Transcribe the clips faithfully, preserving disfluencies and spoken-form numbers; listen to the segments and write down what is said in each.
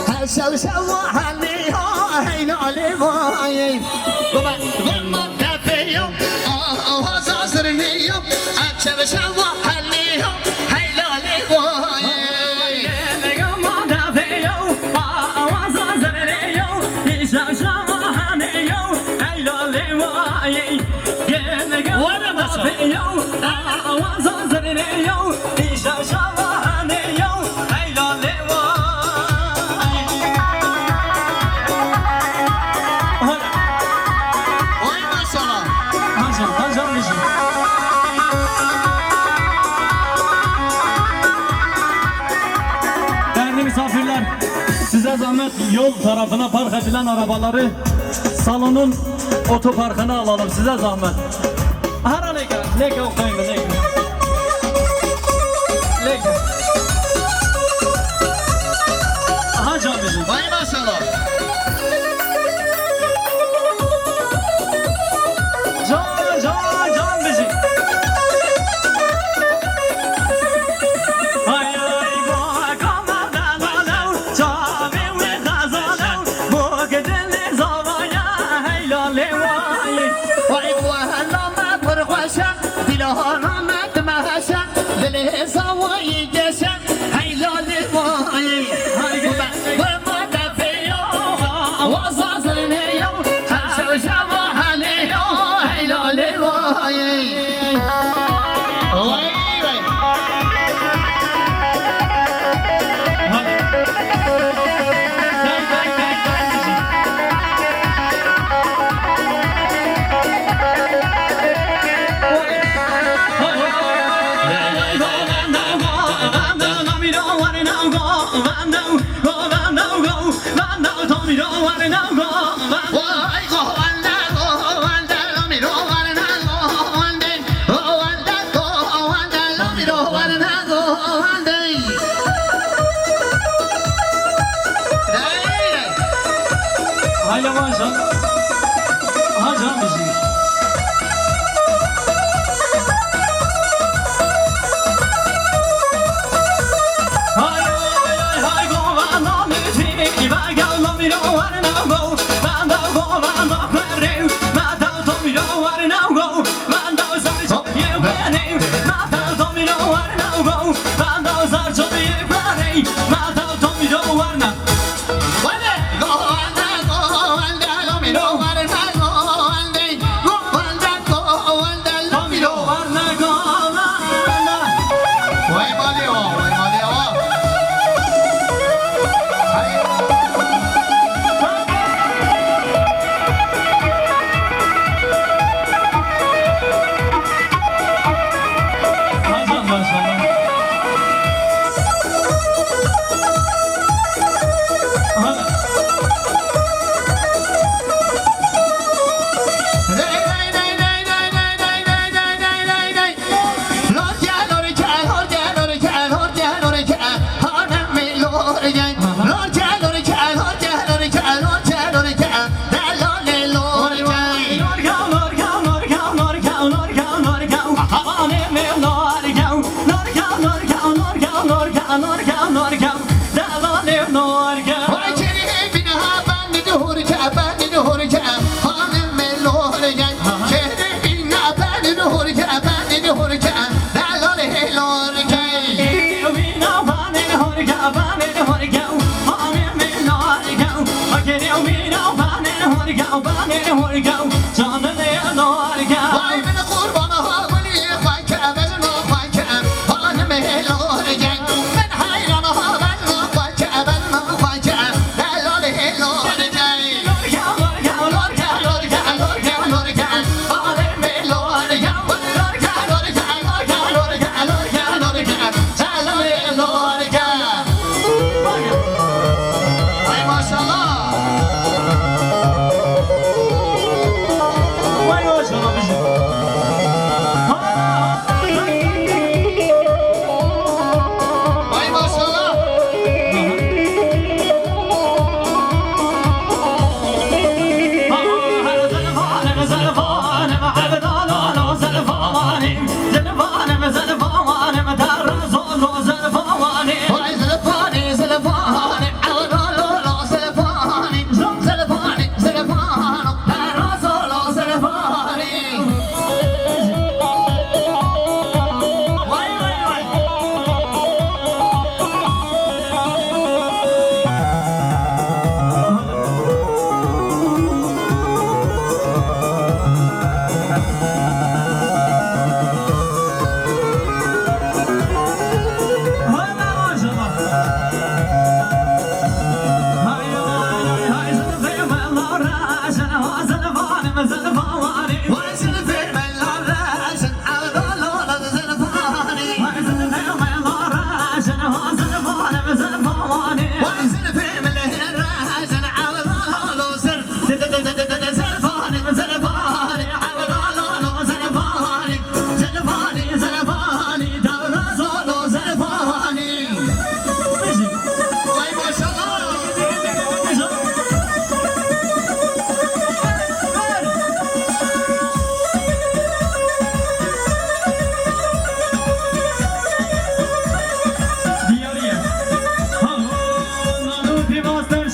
Her şev şev heliya heyla lê vayê. Baba, baba, tefeya, awaza zirniya. Her şev şev heliya heyla lê vayê. Were maşallah. Vay maşallah. Hacan, hacan, hacan. Değerli misafirler, size zahmet yol tarafına park edilen arabaları salonun otoparkına alalım, size zahmet. Hara lêke, lêke okuyayım, lêke. Lêke. Aha, can bizim. Vay maşallah. Can, can, can bizim. Hay, hay, bak, aman, aman, aman. Çavê wê xezal e, bo gidin lê zavaya, heyla lê wayê. Vay, bu hela me pir xweş e, dîlana me dimeş e, dilê zawayê geş e, heyla lê wayê. Hay, bu me, bu me defê ya, waza zirnê ya, her şev şeva helê ya, heyla lê wayê. Vay, vay. Hayla maşallah. Aha, can bizim. Hay, hay, hay, hay, go, va, no, mi, ti, va, ga, lo, mi, ro, wa, na, go, va, na, go, va, no, re, va, da, do, mi, ro, wa, na, go. Ay maşallah. Vay maşallah bizim.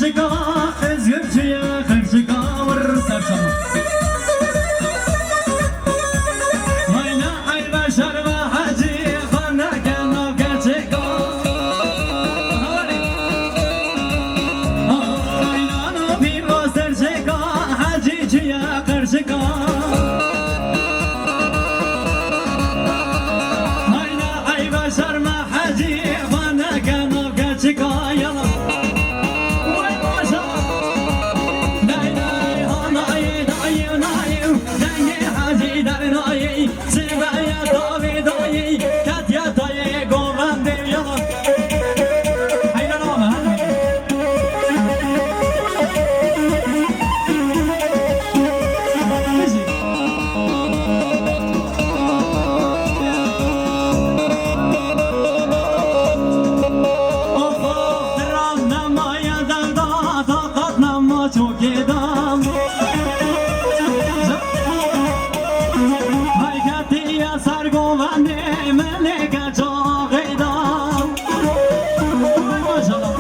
Xirçika, ez gurçiye, xirçika, wir ser şama. Hayna, eybe, şerme, hecî, xaneke, navke, çeka. Hayna, no, pîro, serçeka, hecî, çiye, xirçika. Hayna, eybe, şerme, hecî, xaneke, navke, çeka, yala. Vay maşallah. Nay, nay, ha, nay, nay, nay, dengê hecî dernayê, sêveye tavê dayê, ketiye tayê govendê ya. Heyran ama, ha? Bijî. Oxo, diran nemaye derda, taqat nema çokê da. Hayketiye ser govendê, meleke çaxê da. Maşallah.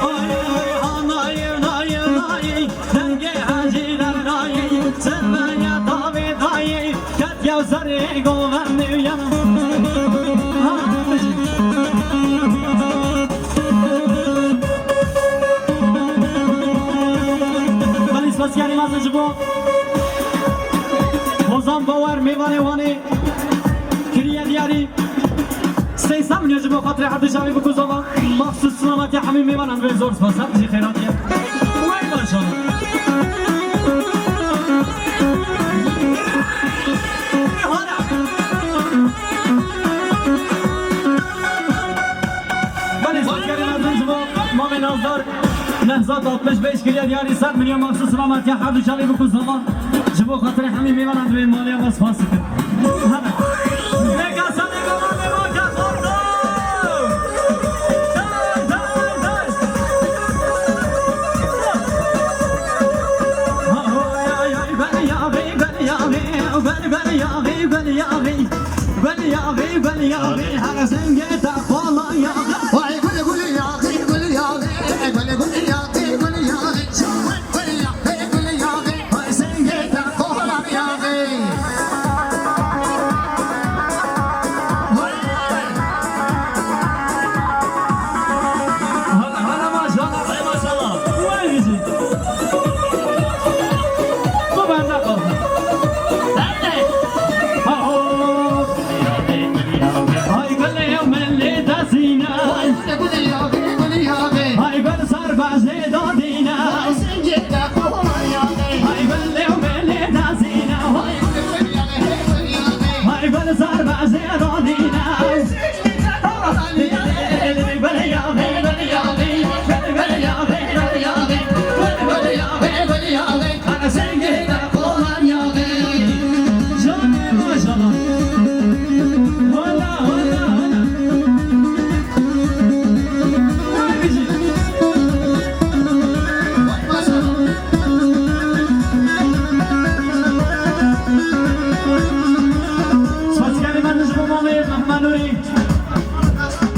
Ay, ay, anayê, nayê, nayê. Dengê hecî dernayê, sirveye tavê dayê, ketiye serê govendê ya. Ha, bijî. Belê, spasiyanî mezin ji bo Hozan Bawer, mêvanê Wanê. Kiriye diyarî sê sed milyon ji bo xatirê her du çavê bikuzava. Maxsus silametiya hemî mêvanan ve zor spas. Her tijî xêratiye. Wey maşallah. Belê, spas kere mezin ji bo mamê Nazdar. Nehzat altmış beş kiriye diyarî sed milyon maxsus silametiya her du çavê bikuzava. Ji bo xatirê hemî mêvanan divê maliya me spas dikim. Hebe. Neka senê gava me vake xordo. Day, day, day. Ha, ho, ya, ya, bel yaxî, bel yaxî, bel, bel yaxî, bel yaxî. Bel yaxî, bel yaxî, her sengê te xwala yaxî. Vay gul, gul yaxî, gul yaxî, gul, gul yaxî, gul yaxî. Gul yaxî, gul yaxî, vay sengê te xwala yaxî. Vay. Hala, hala maşallah, ay maşallah. Vay bizi. Bu bende kaldı. Bende. Ha, ho. Ay gulê min lê dezîne. Ay gul serbazê dadîne. Ay gulê min lê dezîne. Ay gul serbazê dadîne. Spasiyanê me ji bo mamê Mehmet Nurî.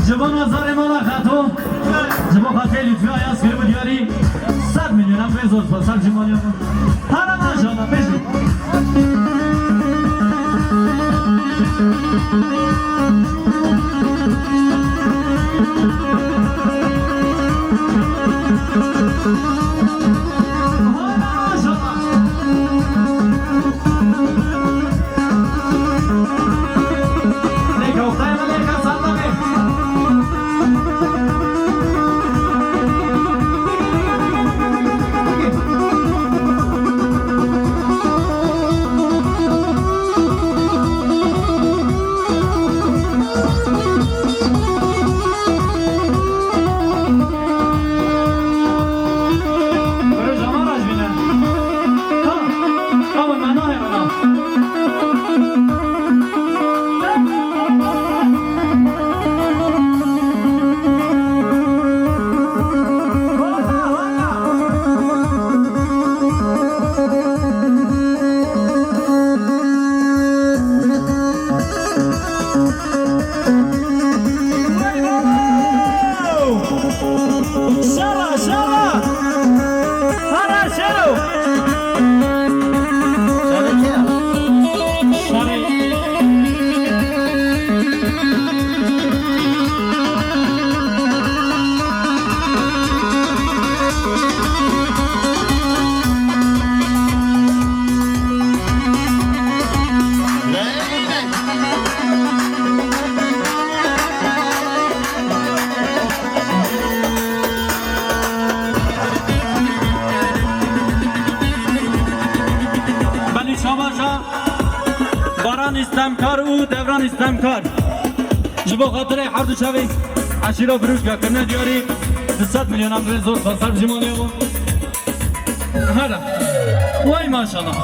Ji bo Nazarê mala Xeto, ji bo xatirê Lîtfiya Yaz kiribû diyarî sed milyon, em pê zor spas, ser cîmaniya min. Hara maşallah, bêjin. Hara maşallah. Stemkar û Devran Stemkar. Ji bo xatirê her du çavê eşîra Birûşka kirine diyarî du sed milyonan rê zor xwesar ji maliya bû. Hele. Way maşallah.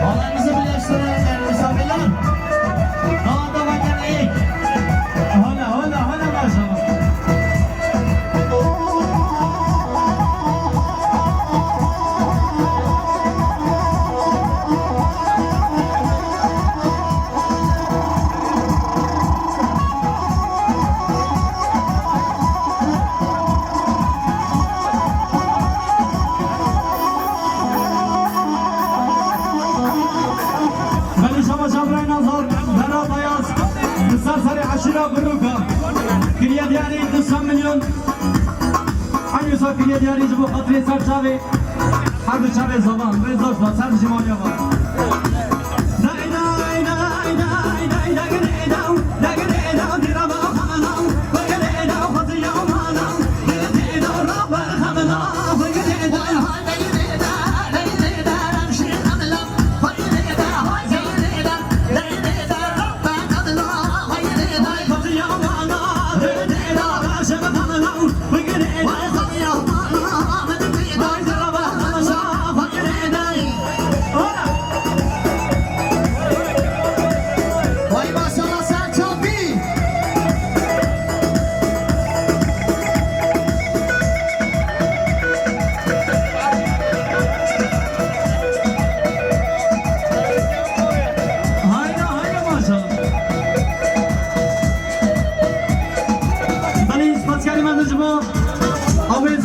Alanınızı birleştirin, değerli misafirler. Daha da bakalım. Hala, hala, hala maşallah. Belê şaba şabrayna zor, Berat Ayaz, li ser serê eşîra Birûka. Kiriye diyarî du sed milyon. Eynî wisa kiriye diyarî ji bo xatirê ser çavê. Her du çavê zavan, rê zor da, ser ji maliya va. Vay maşallah, sen çok iyi. Haydi, haydi maşallah. Belê, spasikarî me ji bo ew ê